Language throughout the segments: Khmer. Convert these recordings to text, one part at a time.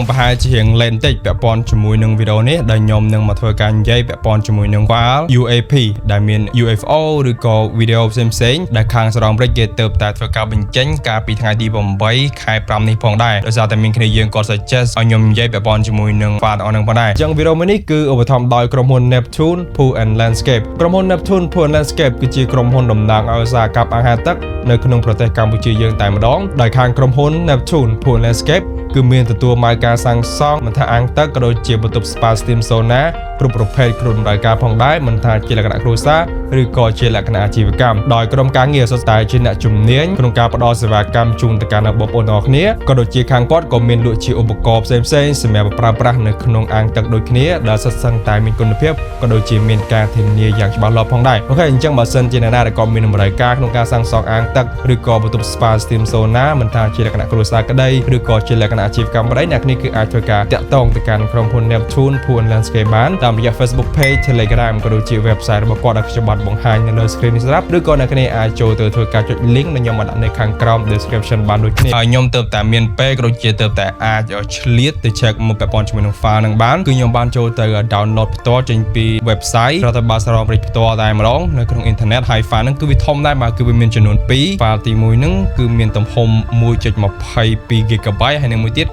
នឹងប្រហែលជារៀងលេនតិចពាក់ព័ន្ធជាមួយនឹងវីដេអូនេះដែលខ្ញុំនឹងមកធ្វើការនិយាយពាក់ព័ន្ធជាមួយនឹង file UAP ដែលមាន UFO ឬក៏វីដេអូផ្សេងៗដែលខាងសហរដ្ឋអាមេរិកគេទើបតែធ្វើការបញ្ចេញកាលពីថ្ងៃទី8ខែ5នេះផងដែរដោយសារតែមានគ្នាយើងគាត់ suggest ឲ្យខ្ញុំនិយាយពាក់ព័ន្ធជាមួយនឹង file ទាំងអស់ហ្នឹងផងដែរអញ្ចឹងវីដេអូមួយនេះគឺឧបត្ថម្ភដោយក្រុមហ៊ុន Neptune Pool and Landscape។ ក្រុមហ៊ុន Neptune Pool and Landscape គឺជាក្រុមហ៊ុនតំណាងឲ្យឧស្សាហកម្មអាហារទឹកនៅក្នុងប្រទេសកម្ពុជាយើងតែម្ដងដោយខាងក្រុមហ៊ុន Neptune Pool and Landscape គឺមានទទួលម៉ៅការសាងសង់មិនថាអាងទឹកក៏ដូចជាបន្ទប់ spa steam sauna គ្រប់ប្រភេទគ្រប់តម្រូវការផងដែរមិនថាជាលក្ខណៈគ្រួសារឬក៏ជាលក្ខណៈអាជីវកម្មដោយក្រុមការងារសុទ្ធតែជាអ្នកជំនាញក្នុងការផ្ដល់សេវាកម្មជូនទៅកាន់បងប្អូនទាំងអស់គ្នាក៏ដូចជាខាងគាត់ក៏មានលក់ជាឧបករណ៍ផ្សេងៗសម្រាប់ប្រើប្រាស់នៅក្នុងអាងទឹកដូចគ្នាដែលសុទ្ធសឹងតែមានគុណភាពក៏ដូចជាមានការធានាយ៉ាងច្បាស់លាស់ផងដែរ OK អញ្ចឹងបើសិនជាអ្នកណាដែលគាត់មានតម្រូវការក្នុងការសាងសង់អាងទឹកឬក៏បន្ទប់ spa steam sauna មិនថាជាលក្ខណៈគ្រួសារក្តីឬក៏ជាលក្ខណៈអាជីវកម្មក្តីអ្នកគ្នាគឺអាចធ្វើការតាក់ទងទៅកាន់ក្រុមហ៊ុន Neptune Pool and Landscape បានតាមរយៈ Facebook Page, Telegram ក៏ដូចជា website របស់គាត់ដែលខ្ញុំបានបង្ហាញនៅលើ screen នេះស្រាប់ឬក៏អ្នកគ្នាអាចចូលទៅធ្វើការចុច link ដែលខ្ញុំបានដាក់នៅខាងក្រោម description បានដូចគ្នាហើយខ្ញុំទើបតែមានពេលក៏ដូចជាទើបតែអាចឆ្លៀតទៅ check មកពាក់ព័ន្ធជាមួយនឹង file នឹងបានគឺខ្ញុំបានចូលទៅ download ផ្ទាល់ចេញពី website រដ្ឋបាលសហរដ្ឋអាមេរិកផ្ទាល់តែម្ដងនៅក្នុង internet ហើយ file ហ្នឹងគឺវាធំដែរបាទគឺវាមានចំនួន2 file ទី1ហ្នឹងគឺមានទំហំ1.22 GB ហើយនិងមួយទៀត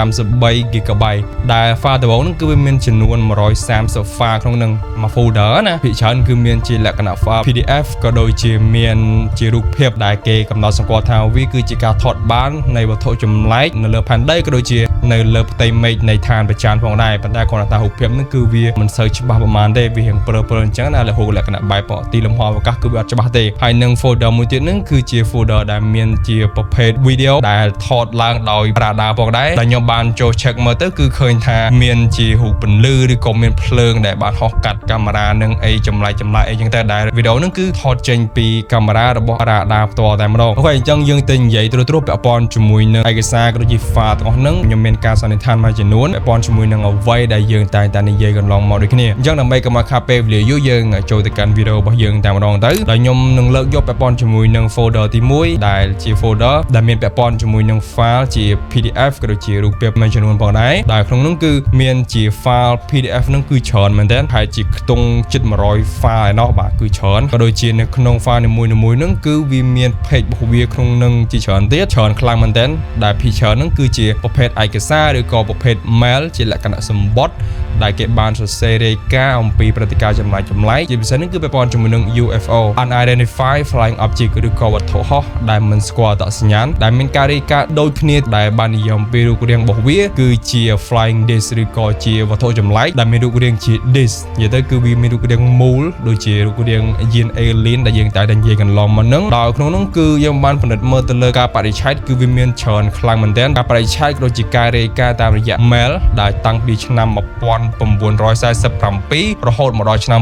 1.33 GB ដែល file ដំបូងហ្នឹងគឺវាមានចំនួន130 file ក្នុងនឹងមួយ folder ណាភាគច្រើនគឺមានជាលក្ខណៈ file PDF ក៏ដូចជាមានជារូបភាពដែលគេកំណត់សម្គាល់ថាវាគឺជាការថតបាននៃវត្ថុចម្លែកនៅលើផែនដីក៏ដូចជានៅលើផ្ទៃមេឃនៃឋានព្រះច័ន្ទផងដែរប៉ុន្តែគ្រាន់តែថារូបភាពហ្នឹងគឺវាមិនសូវច្បាស់ប្រហែលទេវារៀងព្រើលៗអញ្ចឹងណាលហូលក្ខណៈបែបទីលំហអវកាសគឺវាអត់ច្បាស់ទេហើយនឹង folder មួយទៀតហ្នឹងគឺជា folder ដែលមានជាប្រភេទ video ដែលថតឡើងដោយ radar ផងដែរដែលខ្ញុំបានចូល check មើលទៅគឺឃើញថាមានជារូបពន្លឺឬក៏មានភ្លើងដែលបានហោះកាត់កាមេរ៉ានឹងអីចម្លែកចម្លែកអីចឹងទៅដែលវីដេអូហ្នឹងគឺថតចេញពីកាមេរ៉ារបស់ radar ផ្ទាល់តែម្ដង OK អញ្ចឹងយើងទៅនិយាយត្រួសត្រាសពាក់ព័ន្ធជាមួយនឹងឯកសារក៏ដូចជា file ទាំងអស់ហ្នឹងខ្ញុំមានការសន្និដ្ឋានមួយចំនួនពាក់ព័ន្ធជាមួយនឹងអ្វីដែលយើងតែងតែនិយាយកន្លងមកដូចគ្នាអញ្ចឹងដើម្បីកុំឲ្យខាតពេលវេលាយូរយើងចូលទៅកាន់វីដេអូរបស់យើងតែម្ដងទៅដែលខ្ញុំនឹងលើកយកពាក់ព័ន្ធជាមួយនឹង folder ទី1ដែលជា folder ដែលមានពាក់ព័ន្ធជាមួយនឹង file ជា PDF ក៏ដូចជារូបភាពមួយចំនួនផងដែរដែលក្នុងនោះគឺមានជា file PDF ហ្នឹងគឺច្រើនមែនទែនហើយជាខ្ទង់ជិត100 file ឯណោះបាទគឺច្រើនក៏ដូចជានៅក្នុង file នីមួយៗហ្នឹងគឺវាមាន page របស់វាក្នុងនឹងជាច្រើនទៀតច្រើនខ្លាំងមែនទែនដែលភាគច្រើនហ្នឹងគឺជាប្រភេទឯកសារឬក៏ប្រភេទ mail ជាលក្ខណៈសម្បត្តិដែលគេបានសរសេររាយការណ៍អំពីព្រឹត្តិការណ៍ចម្លែកចម្លែកជាពិសេសហ្នឹងគឺពាក់ព័ន្ធជាមួយនឹង UFO, Unidentified Flying Object ឬក៏វត្ថុហោះដែលមិនស្គាល់អត្តសញ្ញាណដែលមានការរាយការណ៍ដូចគ្នាដែលបាននិយមពីរូបរាងរបស់វាគឺជា flying disc ឬក៏ជាវត្ថុចម្លែកដែលមានរូបរាងជា disc និយាយទៅគឺវាមានរូបរាងមូលដូចជារូបរាងយាន alien ដែលយើងតែតែនិយាយកន្លងមកហ្នឹងដោយក្នុងនោះគឺយើងបានពិនិត្យមើលទៅលើការបរិច្ឆេទគឺវាមានច្រើនខ្លាំងមែនទែនការបរិច្ឆេទក៏ដូចជាការរាយការណ៍តាមរយៈ mail ដែលតាំងពីឆ្នាំ1947រហូតមកដល់ឆ្នាំ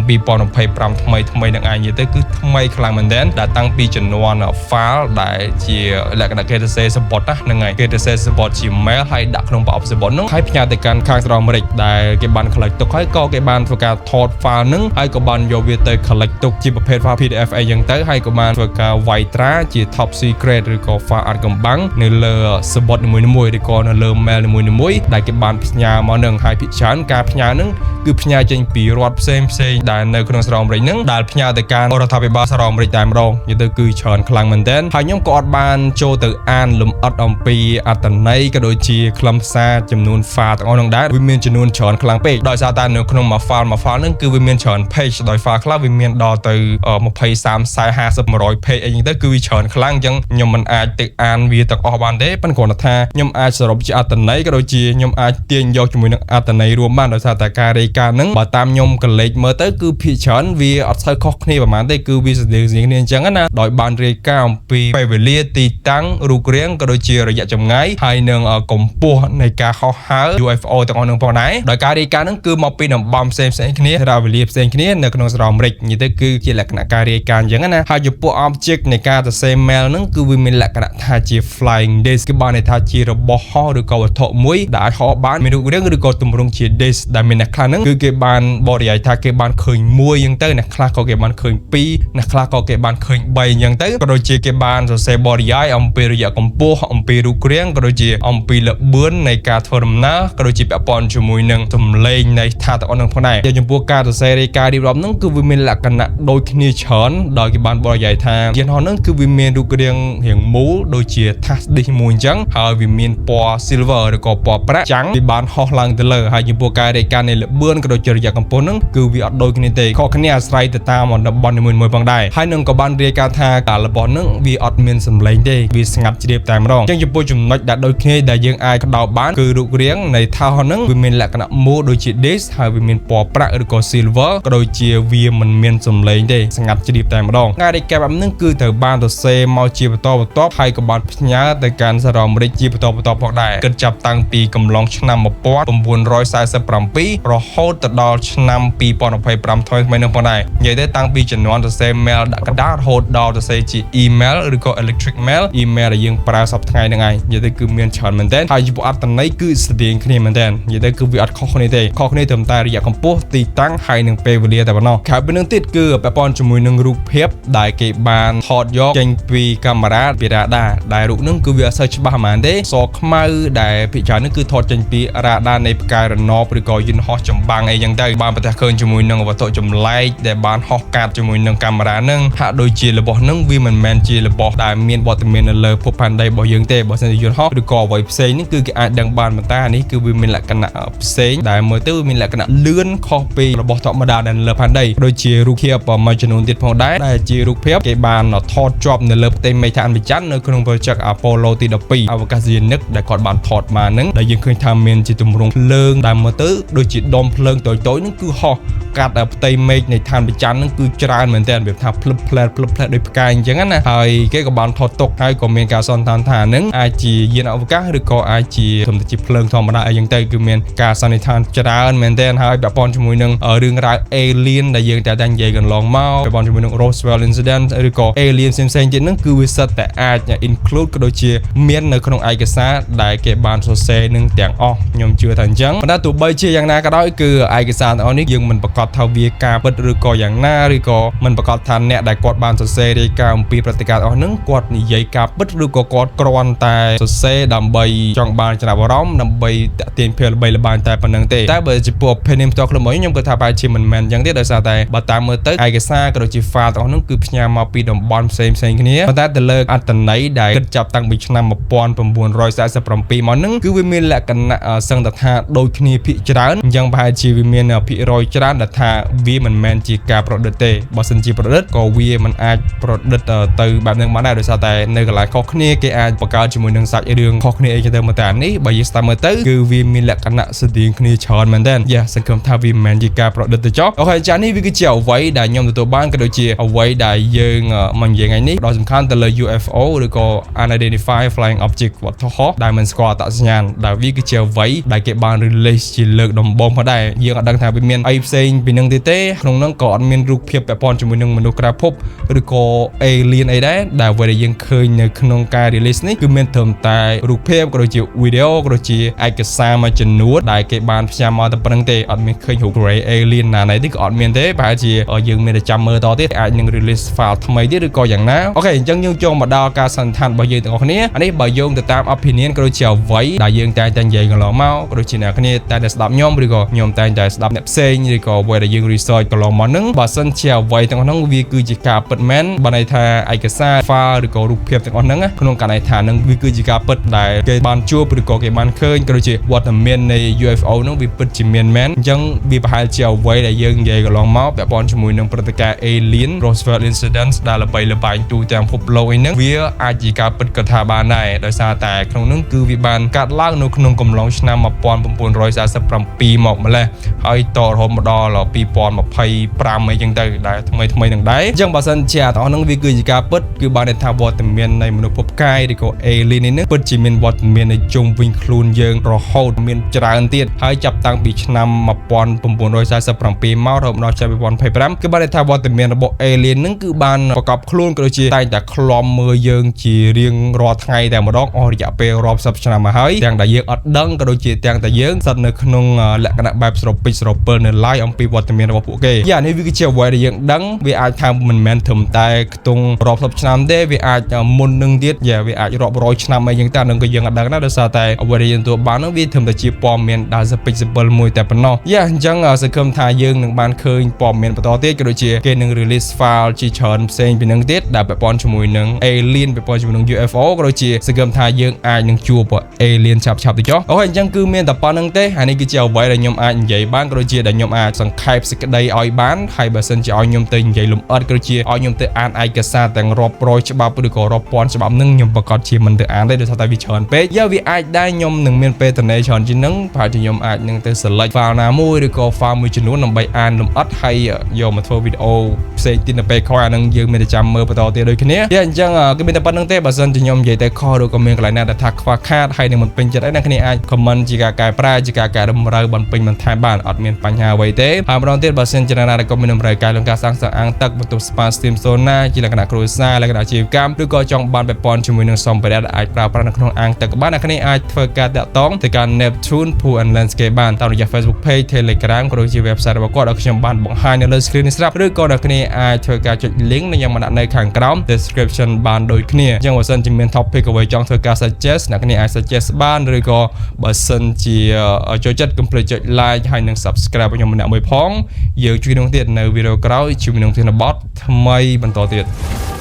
2025ថ្មីថ្មីនឹងឯងនិយាយទៅគឺថ្មីខ្លាំងមែនទែនដែលតាំងពីជំនាន់ file ដែលជាលក្ខណៈគេទៅសេសំបុត្រណាហ្នឹងហើយគេទៅសេសំបុត្រជា mail ហើយដាក់ក្នុងប្រអប់សំបុត្រហ្នឹងហើយផ្ញើទៅកាន់ខាងសហរដ្ឋអាមេរិកដែលគេបាន collect ទុកហើយក៏គេបានធ្វើការថត file ហ្នឹងហើយក៏បានយកវាទៅ collect ទុកជាប្រភេទ file PDF អីចឹងទៅហើយក៏បានធ្វើការវាយត្រាជា top secret ឬក៏ file អាថ៌កំបាំងនៅលើសំបុត្រនីមួយៗឬក៏នៅលើ mail នីមួយៗដែលគេបានផ្ញើមកនឹងហើយភាគច្រើនការផ្ញើហ្នឹងគឺផ្ញើចេញពីរដ្ឋផ្សេងផ្សេងដែលនៅក្នុងសហរដ្ឋអាមេរិកហ្នឹងដែលផ្ញើទៅកាន់រដ្ឋាភិបាលសហរដ្ឋអាមេរិកតែម្ដងនិយាយទៅគឺច្រើនខ្លាំងមែនទែនហើយខ្ញុំក៏អត់បានចូលទៅអានលម្អិតអំពីអត្ថន័យក៏ដូចជាខ្លឹមសារចំនួន file ទាំងអស់ហ្នឹងដែរវាមានចំនួនច្រើនខ្លាំងពេកដោយសារតែនៅក្នុងមួយ file មួយ file ហ្នឹងគឺវាមានច្រើន page ដោយ file ខ្លះវាមានដល់ទៅ20 30 40 50 100 page អីចឹងទៅគឺវាច្រើនខ្លាំងអញ្ចឹងខ្ញុំមិនអាចទៅអានវាទាំងអស់បានទេប៉ុន្តែគ្រាន់តែថាខ្ញុំអាចសរុបជាអត្ថន័យក៏ដូចជាខ្ញុំអាចទាញយកជាមួយនឹងអត្ថន័យរួមបានដោយសារតែការរាយការណ៍ហ្នឹងបើតាមខ្ញុំកលេចមើលទៅគឺភាគច្រើនវាអត់សូវខុសគ្នាប្រហែលទេគឺវាស្តៀងៗគ្នាអញ្ចឹងណាដោយបានរាយការណ៍អំពីពេលវេលាទីតាំងរូបរាងក៏ដូចជារយៈចម្ងាយហើយនឹងកម្ពស់នៃការហោះហើរ UFO ទាំងអស់ហ្នឹងផងដែរដោយការរាយការណ៍ហ្នឹងគឺមកពីតំបន់ផ្សេងៗគ្នារវេលាផ្សេងគ្នានៅក្នុងសហរដ្ឋអាមេរិកនិយាយទៅគឺជាលក្ខណៈការរាយការណ៍អញ្ចឹងណាហើយចំពោះ object នៃការសរសេរ mail ហ្នឹងគឺវាមានលក្ខណៈថាជា flying disc គឺបានន័យថាជារបស់ហោះឬក៏វត្ថុមួយដែលអាចហោះបានមានរូបរាងឬក៏ទម្រង់ជា disc ដែលមានអ្នកខ្លះហ្នឹងគឺគេបានបរិយាយថាគេបានឃើញមួយអញ្ចឹងទៅអ្នកខ្លះក៏គេបានឃើញពីរអ្នកខ្លះក៏គេបានឃើញ3អញ្ចឹងទៅក៏ដូចជាគេបានសរសេរបរិយាយអំពីរយៈកម្ពស់អំពីរូបរាងក៏ដូចជាអំពីល្បឿននៃការធ្វើដំណើរក៏ដូចជាពាក់ព័ន្ធជាមួយនឹងសម្លេងនៃថាទាំងអស់នឹងផងដែរចំពោះការសរសេររាយការណ៍រៀបរាប់ហ្នឹងគឺវាមានលក្ខណៈដូចគ្នាច្រើនដោយគេបានបរិយាយថាយន្តហោះហ្នឹងគឺវាមានរូបរាងរាងមូលដូចជាថាស disc មួយអញ្ចឹងហើយវាមានពណ៌ silver ឬក៏ពណ៌ប្រាក់ចាំងវាបានហោះឡើងទៅលើហើយចំពោះការរាយការណ៍នៃល្បឿនក៏ដូចជារយៈកម្ពស់ហ្នឹងគឺវាអត់ដូចគ្នាទេខុសគ្នាអាស្រ័យទៅតាមតំបន់នីមួយៗផងដែរហើយនឹងក៏បានរាយការណ៍ថាការរបស់ហ្នឹងវាអត់មានសម្លេងទេវាស្ងាត់ជ្រាបតែម្ដងអញ្ចឹងចំពោះចំណុចដែលដូចគ្នាដែលយើងអាចក្តោបបានគឺរូបរាងនៃថាសហហ្នឹងវាមានលក្ខណៈមូលដូចជា disc ហើយវាមានពណ៌ប្រាក់ឬក៏ silver ក៏ដូចជាវាមិនមានសម្លេងទេស្ងាត់ជ្រាបតែម្ដងការរាយការណ៍បែបហ្នឹងគឺត្រូវបានសរសេរមកជាបន្តបន្ទាប់ហើយក៏បានផ្ញើទៅកាន់សហរដ្ឋអាមេរិកជាបន្តបន្ទាប់ផងដែរគិតចាប់តាំងពីកំឡុងឆ្នាំ1947រហូតទៅដល់ឆ្នាំ2025ថ្មីថ្មីនឹងផងដែរនិយាយទៅតាំងពីជំនាន់សរសេរ mail ដាក់ក្រដាសរហូតដល់សរសេរជា email ឬក៏ electric mail email ដែលយើងប្រើសព្វថ្ងៃហ្នឹងឯងនិយាយទៅគឺមានច្រើនមែនទែនហើយចំពោះអត្ថន័យគឺស្តៀងគ្នាមែនទែននិយាយទៅគឺវាអត់ខុសគ្នាទេខុសគ្នាត្រឹមតែរយៈកម្ពស់ទីតាំងហើយនិងពេលវេលាតែប៉ុណ្ណោះក្រៅពីនឹងទៀតគឺពាក់ព័ន្ធជាមួយនឹងរូបភាពដែលគេបានថតយកចេញពីកាមេរ៉ាពីរ៉ាដាដែលរូបហ្នឹងគឺវាអត់សូវច្បាស់ហ្មងទេសខ្មៅដែលភាគច្រើនហ្នឹងគឺថតចេញពីរ៉ាដានៃផ្កាយរណបឬក៏យន្តហោះចម្បាំងអីចឹងទៅបានប្រទះឃើញជាមួយនឹងវត្ថុចម្លែកដែលបានហោះកាត់ជាមួយនឹងកាមេរ៉ាហ្នឹងហាក់ដូចជារបស់ហ្នឹងវាមិនមែនជារបស់ដែលមានវត្តមាននៅលើភពផែនដីរបស់យើងទេបើសិនជាយន្តហោះឬក៏អ្វីផ្សេងហ្នឹងគឺគេអាចដឹងបានប៉ុន្តែអានេះគឺវាមានលក្ខណៈផ្សេងដែលមើលទៅវាមានលក្ខណៈលឿនខុសពីរបស់ធម្មតាដែលនៅលើផែនដីដូចជារូបភាពមួយចំនួនទៀតផងដែរដែលជារូបភាពគេបានថតជាប់នៅលើផ្ទៃមេឃឋានព្រះច័ន្ទនៅក្នុង project Apollo ទី12អវកាសយានិកដែលគាត់បានថតមកហ្នឹងដែលយើងឃើញថាមានជាទម្រង់ភ្លើងដែលមើលទៅដូចជាដុំភ្លើងតូចៗហ្នឹងគឺហោះកាត់ផ្ទៃមេឃនៃឋានព្រះច័ន្ទហ្នឹងគឺច្រើនមែនទែនវាថាភ្លឹបផ្លែតភ្លឹបផ្លែតដូចផ្កាយអញ្ចឹងណាហើយគេក៏បានថតទុកហើយក៏មានការសន្និដ្ឋានថាហ្នឹងអាចជាយានអវកាសឬក៏អាចជាធម្មតាជាភ្លើងធម្មតាអីចឹងទៅគឺមានការសន្និដ្ឋានច្រើនមែនទែនហើយពាក់ព័ន្ធជាមួយនឹងរឿងរ៉ាវ alien ដែលយើងតែតែនិយាយកន្លងមកពាក់ព័ន្ធជាមួយនឹង Roswell incident ឬក៏ alien ផ្សេងៗទៀតហ្នឹងគឺវាសុទ្ធតែអាច include ក៏ដូចជាមាននៅក្នុងឯកសារដែលគេបានសរសេរនឹងទាំងអស់ខ្ញុំជឿថាអញ្ចឹងប៉ុន្តែទោះបីជាយ៉ាងណាក៏ដោយគឺឯកសារទាំងអស់នេះយើងមិនប្រកាសថាវាការពិតឬក៏យ៉ាងណាឬក៏មិនប្រកាសថាអ្នកដែលគាត់បានសរសេររាយការណ៍អំពីព្រឹត្តិការណ៍អស់ហ្នឹងគាត់និយាយការពិតឬក៏គាត់គ្រាន់តែសរសេរដើម្បីចង់បានចំណាប់អារម្មណ៍ដើម្បីតាក់ទាញភាពល្បីល្បាញតែប៉ុណ្ណឹងទេតែបើចំពោះ opinion ផ្ទាល់ខ្លួនមកខ្ញុំគាត់ថាប្រហែលជាមិនមែនអញ្ចឹងទេដោយសារតែបើតាមមើលទៅឯកសារក៏ដូចជា file ទាំងអស់ហ្នឹងគឺផ្ញើមកពីតំបន់ផ្សេងផ្សេងគ្នាប៉ុន្តែទៅលើអត្ថន័យដែលគិតចាប់តាំងពីឆ្នាំ1947មកហ្នឹងគឺវាមានលក្ខណៈសឹងតែថាដូចគ្នាភាគច្រើនអញ្ចឹងប្រហែលជាវាមានភាគរយច្រើនដែលថាវាមិនមែនជាការប្រឌិតទេបើសិនជាប្រឌិតក៏វាមិនអាចប្រឌិតទៅបែបហ្នឹងបានដែរដោយសារតែនៅកន្លែងខុសគ្នាគេអាចបង្កើតជាមួយនឹងសាច់រឿងខុសគ្នាអីចឹងទៅមកតែនេះបើយើងស្ដាប់មើលទៅគឺវាមានលក្ខណៈស្តៀងគ្នាច្រើនមែនទែនយ៉ាសង្ឃឹមថាវាមិនមែនជាការប្រឌិតទៅចុះOK ចានេះវាគឺជាអ្វីដែលខ្ញុំទទួលបានក៏ដូចជាអ្វីដែលយើងមកនិយាយថ្ងៃនេះដ៏សំខាន់ទៅលើ UFO ឬក៏ Unidentified Flying Object វត្ថុហោះដែលមិនស្គាល់អត្តសញ្ញាណដែលវាគឺជាអ្វីដែលគេបាន release ជាលើកដំបូងផងដែរយើងអត់ដឹងថាវាមានអីផ្សេងពីនឹងទៀតទេក្នុងនោះក៏អត់មានរូបភាពពាក់ព័ន្ធជាមួយនឹងមនុស្សក្រៅភពឬក៏ alien អីដែរដែលអ្វីដែលយើងឃើញនៅក្នុងការ release នេះគឺមានត្រឹមតែរូបភាពក៏ដូចជា video ក៏ដូចជាឯកសារមួយចំនួនដែលគេបានផ្ញើមកតែប៉ុណ្ណឹងទេអត់មានឃើញរូប grey alien ណាណីទេក៏អត់មានទេប្រហែលជាយើងមានតែចាំមើលតទៀតអាចនឹង release file ថ្មីទៀតឬក៏យ៉ាងណាOK អញ្ចឹងយើងចូលមកដល់ការសន្និដ្ឋានរបស់យើងទាំងអស់គ្នាអានេះបើយោងទៅតាម opinion ក៏ដូចជាអ្វីដែលយើងតែងតែនិយាយកន្លងមកក៏ដូចជាអ្នកគ្នាតែតែស្ដាប់ខ្ញុំឬក៏ខ្ញុំតែងតែស្ដាប់អ្នកផ្សេងឬក៏អ្វីដែលយើង research កន្លងមកហ្នឹងបើសិនជាអ្វីទាំងអស់ហ្នឹងវាគឺជាការពិតមែនបើន័យថាឯកសារ file ឬក៏រូបភាពទាំងអស់ហ្នឹងក្នុងករណីថាហ្នឹងវាគឺជាការពិតដែលគេបានជួបឬក៏គេបានឃើញក៏ដូចជាវត្តមាននៃ UFO ហ្នឹងវាពិតជាមានមែនអញ្ចឹងវាប្រហែលជាអ្វីដែលយើងនិយាយកន្លងមកពាក់ព័ន្ធជាមួយនឹងព្រឹត្តិការណ៍ Alien Roswell Incident ដែលល្បីល្បាញទូទាំងពិភពលោកអីហ្នឹងវាអាចជាការពិតក៏ថាបានដែរដោយសារតែក្នុងហ្នឹងគឺវាបានកាត់ឡើងនៅក្នុងកំឡុងឆ្នាំ1947មកម្លេះហើយតរហូតមកដល់2025អីចឹងទៅដែលថ្មីថ្មីនឹងដែរអញ្ចឹងបើសិនជាអាទាំងអស់ហ្នឹងវាគឺជាការពិតគឺបានន័យថាវត្តមាននៃមនុស្សភពផ្កាយឬក៏ alien នេះពិតជាមានវត្តមាននៅជុំវិញខ្លួនយើងរហូតមានច្រើនទៀតហើយចាប់តាំងពីឆ្នាំ1947មករហូតដល់ឆ្នាំ2025គឺបានន័យថាវត្តមានរបស់ alien ហ្នឹងគឺបានប្រកបខ្លួនក៏ដូចជាតែងតែឃ្លាំមើលយើងជារៀងរាល់ថ្ងៃតែម្ដងអស់រយៈពេលរាប់សិបឆ្នាំមកហើយទាំងដែលយើងអត់ដឹងក៏ដូចជាទាំងតែយើងស្ថិតនៅក្នុង លក្ខណៈបែបស្រពេចស្រពិលនៅឡើយអំពីវត្តមានរបស់ពួកគេយ៉ានេះវាគឺជាអ្វីដែលយើងដឹងវាអាចថាមិនមែនត្រឹមតែខ្ទង់រាប់សិបឆ្នាំទេវាអាចមុននឹងទៀតយ៉ាវាអាចរាប់រយឆ្នាំអីចឹងតែនឹងក៏យើងអត់ដឹងដែរដោយសារតែអ្វីដែលយើងទទួលបាននោះវាត្រឹមតែជាព័ត៌មានដែលស្រពេចស្រពិលមួយតែប៉ុណ្ណោះយ៉ាអញ្ចឹងសង្ឃឹមថាយើងនឹងបានឃើញព័ត៌មានបន្តទៀតក៏ដូចជាគេនឹង release file ជាច្រើនផ្សេងពីនឹងទៀតដែលពាក់ព័ន្ធជាមួយនឹង alien ពាក់ព័ន្ធជាមួយនឹង UFO ក៏ដូចជាសង្ឃឹមថាយើងអាចនឹងជួប alien ឆាប់ឆាប់ទៅចុះអូខេអញ្ចឹងគឺមានតែប៉ុណ្្នឹងទេហើយនេះគឺជាអ្វីដែលខ្ញុំអាចនិយាយបានក៏ដូចជាដែលខ្ញុំអាចសង្ខេបសេចក្តីឲ្យបានហើយបើសិនជាឲ្យខ្ញុំទៅនិយាយលម្អិតក៏ដូចជាឲ្យខ្ញុំទៅអានឯកសារទាំងរាប់រយច្បាប់ឬក៏រាប់ពាន់ច្បាប់ហ្នឹងខ្ញុំប្រកាសជាមិនទៅអានទេដោយសារតែវាច្រើនពេកយ៉ាវាអាចដែរខ្ញុំនឹងមានពេលទំនេរច្រើនជាងហ្នឹងប្រហែលជាខ្ញុំអាចនឹងទៅ select file ណាមួយឬក៏ file មួយចំនួនដើម្បីអានលម្អិតហើយយកមកធ្វើវីដេអូផ្សេងទៀតនៅពេលក្រោយអាហ្នឹងយើងមានតែចាំមើលបន្តទៀតដូចគ្នាយ៉ាអញ្ចឹងគឺមានតែប៉ុណ្្នឹងទេបើសិនជាខ្ញុំនិយាយទៅខុសឬក៏មានកន្លែងណាដែលថាខ្វះខាតហើយនឹងមិនពេញចិត្តអីអ្នកគ្នាអាច comment ជាការកែប្រែជាការកែតម្រូវបំពេញបន្ថែមបានអត់មានបញ្ហាអ្វីទេហើយម្ដងទៀតបើសិនជាណាដែលក៏មានតម្រូវការក្នុងការសាងសង់អាងទឹកបន្ទប់ spa steam sauna ជាលក្ខណៈគ្រួសារលក្ខណៈអាជីវកម្មឬក៏ចង់បានពាក់ព័ន្ធជាមួយនឹងសម្ភារៈដែលអាចប្រើប្រាស់នៅក្នុងអាងទឹកក៏បានអ្នកគ្នាអាចធ្វើការតាក់ទងទៅកាន់ Neptune Pool and Landscape បានតាមរយៈ Facebook Page Telegram ក៏ដូចជា website របស់គាត់ដែលខ្ញុំបានបង្ហាញនៅលើ screen នេះស្រាប់ឬក៏អ្នកគ្នាអាចធ្វើការចុច link ដែលខ្ញុំបានដាក់នៅខាងក្រោម description បានដូចគ្នាអញ្ចឹងបើសិនជាមាន topic អ្វីចង់ធ្វើការ suggest អ្នកគ្នាអាច suggest បានឬក៏បើសិនជាចូលចិត្តកុំភ្លេចចុច like ហើយនិង subscribe ឲ្យខ្ញុំម្នាក់មួយផងយើងជួបគ្នាទៀតនៅវីដេអូក្រោយជាមួយនឹងធានបទថ្មីបន្តទៀត។